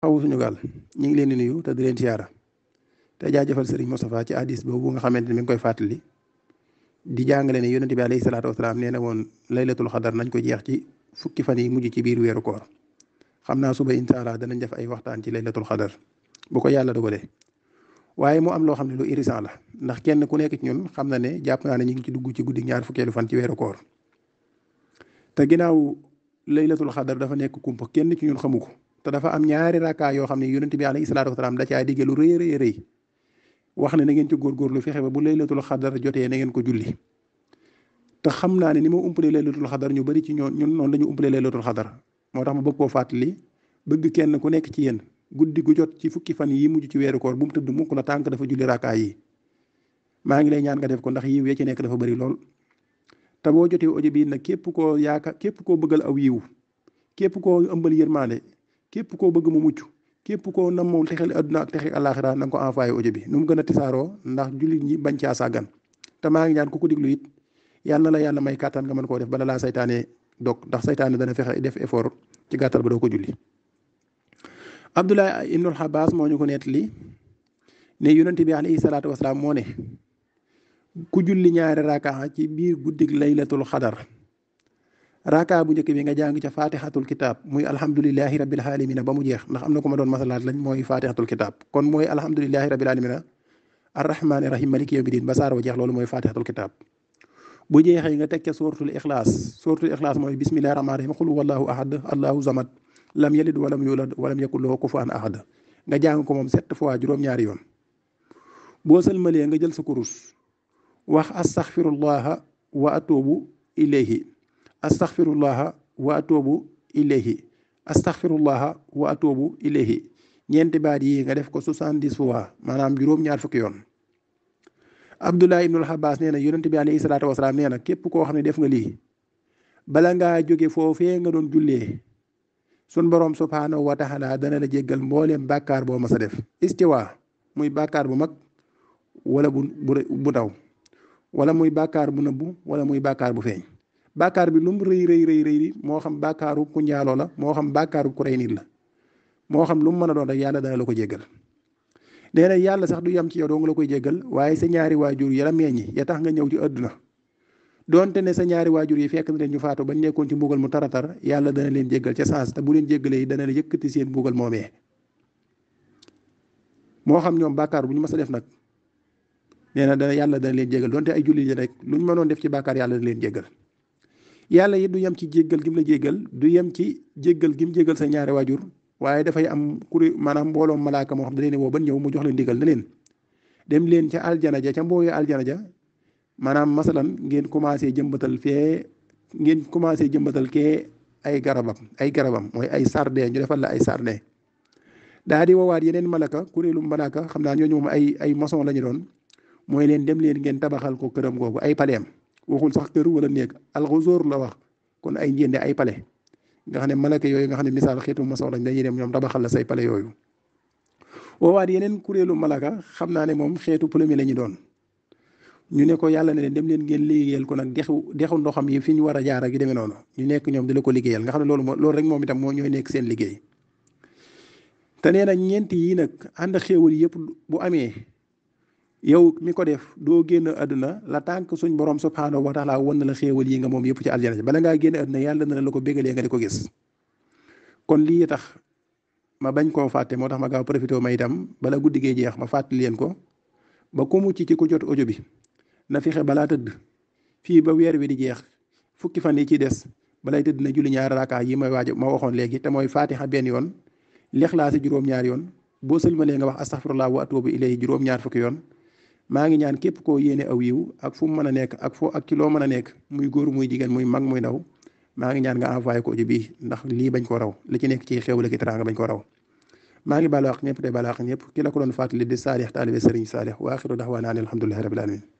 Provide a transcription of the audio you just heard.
xawu suñu gaal ñu ngi leen di nuyu te di leen siyaara te jaajëfal Serigne Moustapha ci hadis boobu nga xamante ni mi ngi koy fàttali di jàngale ne yonente bi alayhi salaatu wasalaam nee na woon laylatul xadar nañ ko jeex ci fukki fan yi mujj ci biir weeru koor xam naa suba incha allah danañ def ay waxtaan ci laylatul xadar bu ko yàlla dogalee waaye mu am loo xam ne lu irrisant la ndax kenn ku nekk ci ñun xam na ne jàpp naa ne ñu ngi ci dugg ci guddi ñaar fukkeelu fan ci weeru koor te ginnaaw laylatul xadar dafa nekk kumpa kenn ci ñun xamu ko te dafa am ñaari rakkaa yoo xam ne yonente bi alayhi salaatu wasalaam da caa digge lu rëy rëy rëy wax ne na ngeen ci góorgóorlu fexe ba bu laylatul xadar jotee na ngeen ko julli te xam naa ne ni ma umpalee laylatul xadar ñu bari ci ñun noonu lañu umpalee laylatul xadar moo tax ma bëgg koo fàttali bëgg kenn ku nekk ci yéen guddi gu jot ci fukki fan yi mujj ci weeru koor bu mu tëdd mukk la tànk dafa julli rakkaa yi maa ngi lay ñaan nga def ko ndax yiw ya ci nekk dafa bari lool te boo jotee audio bi nag képp koo yaakaar képp koo bëggal aw yiw képp koo ëmbal yërmaande képp koo bëgg mu mucc képp koo nammul texel adduna ak texel àllaaxira na nga ko envoyé audio bi nu mu gën a tisaaroo ndax jullit ñi bañ caa sàggan te maa ngi ñaan ku ko diglu it yàlla na la yàlla may kàttan nga mën koo def bala laa saytaane dog ndax saytaane dana fexe def effort ci gàttal ba doo ko julli. Abdullah ibnul Abbas moo ñu ko nettali ne yonent bi alayhi salaatu wasalaam moo ne ku julli ñaari raka ci biir guddig laylatul xadar raka bu njëkk bi nga jàng ca fatihatul kitab muy alhamdulillahi rabbil alamina ba mu jeex ndax am na ko ma doon masalaat lañ mooy fatihatul kitab kon mooy alhamdulillahi rabbil alamina arrahmani rahim maliki yawmi din ba saar ba jeex loolu mooy fatihatul kitab bu jeexee nga teg ca suratul ixlaas mooy bismillahi rahmani rahim qul huwallahu ahad allahu samad lam yalid walam yulad walam yakul lahu kufuwan ahad nga jàng ko moom 7 fois juróom-ñaari yoon boo sëlmalee nga jël sa kurus wax astaghfirullah wa atubu ilayhi astaghfirullah wa atubu ilayhi astaghfirullah wa atubu ilayhi ñeenti baat yi nga def ko 70 fois maanaam juróom-ñaar fukki yoon. Abdullah ibnul Abbas nee na yonent bi alayhi salaatu wasalaam nee na képp koo xam ne def nga lii bala ngaa jóge foofee nga doon jullee sun borom subhaanahu wa taala dana la jéggal mbooleem bàkkaar boo mas a def. istiwa muy bàkkaar bu mag wala bu ndaw wala muy bàkkaar bu nëbbu wala muy bàkkaar bu feeñ. bàkkaar bi lu mu rëy rëy moo xam bàkkaaru ku njaaloo la moo xam bàkkaaru ku rey nit la moo xam lu mu mën a doon rek yàlla dana la ko jéggal. nee na yàlla sax du yam ci yow doo nga la koy jéggal waaye sa ñaari waajur ya la meññi ya tax nga ñëw ci àdduna doonte ne sa ñaari waajur yi fekk na leen ñu faatu bañ nekkoon ci mbugal mu taratar yàlla dana leen jéggal ca saas te bu leen jéggalee dana la yëkkati seen mbugal moomee. moo xam ñoom bàkkaar bu ñu mës a def nag nee na yàlla dana leen jéggal doonte ay jullit yi rek luñ mënoon def ci bàkkaar yàlla dana leen jéggal. yàlla it du yem ci jéggal gim la jéggal du yem ci jéggal gim jéggal sa ñaari waajur waaye dafay am maanaam mbooloom malaaka moo xam da leen woo ba ñëw mu jox leen digal na leen dem leen ca aljana ja ca mbooyu aljana ja maanaam masalan ngeen commencé jëmbatal kee ay garabam mooy ay sardin ñu defal la ay sardin daa di woowaat yeneen malaka kuréelu malaaka xam naa ñooñu moom ay maçon la ñu doon mooy leen dem leen ngeen tabaxal ko këram googu ay paleem waxul sax kër wala néeg alxuzoor la wax kon ay njënde ay pale nga xam ne malaka yooyu nga xam ne misaal xeetu maçon lañ dañuy dem ñoom tabaxal la say pale yooyu woowaat yeneen kuréelu malaka xam naa ne moom xeetu plombier la ñu doon ñu ne ko yàlla ne leen dem leen ngeen liggéeyal ko nag dexu ndoxam yi fi ñu war a jaar ak yu demee noonu ñu nekk ñoom di la ko liggéeyal nga xam ne loolu rek moom itam moo ñooy nekk seen liggéey te nee na ñeenti yii nag ànd xéewal yëpp bu amee yow mi ko def doo génn àdduna la tànk suñ borom subhaanahu wa taala won na la xéewal yi nga moom yëpp ci aljana bala ngaa génn àdduna yàlla na la ko bégalee nga di ko gis kon lii tax ma bañ koo fàtte moo tax ma gaaw profité ma itam bala guddi gee jeex ma fàttali leen ko ba ku mucc ci ku jot audio bi na fexe balaa tëdd fii ba weer wi di jeex fukki fan yi ci des balay tëdd na julli ñaari raka yi ma waxoon léegi te mooy fatiha benn yoon lixlaasi juróom-ñaari yoon boo sëlmalee nga wax astaghfirullah wa atubu ilayhi juróom-ñaar fukki yoon. maa ngi ñaan képp koo yéene aw yiw ak fu mu mën a nekk ak ci loo mën a nekk muy góor muy jigéen muy mag muy ndaw maa ngi ñaan nga envoyé ko audio bii ndax lii bañ ko raw li ci nekk ci xéwal ak teraanga bañ ko raw maa ngi baalu àq ñëpp te baalu àq ñëpp ki la ko doon fàttali di Saalix taalibe Sëriñ Saalix wa axiru daxwaana an alhamdulillahi rabbil alamin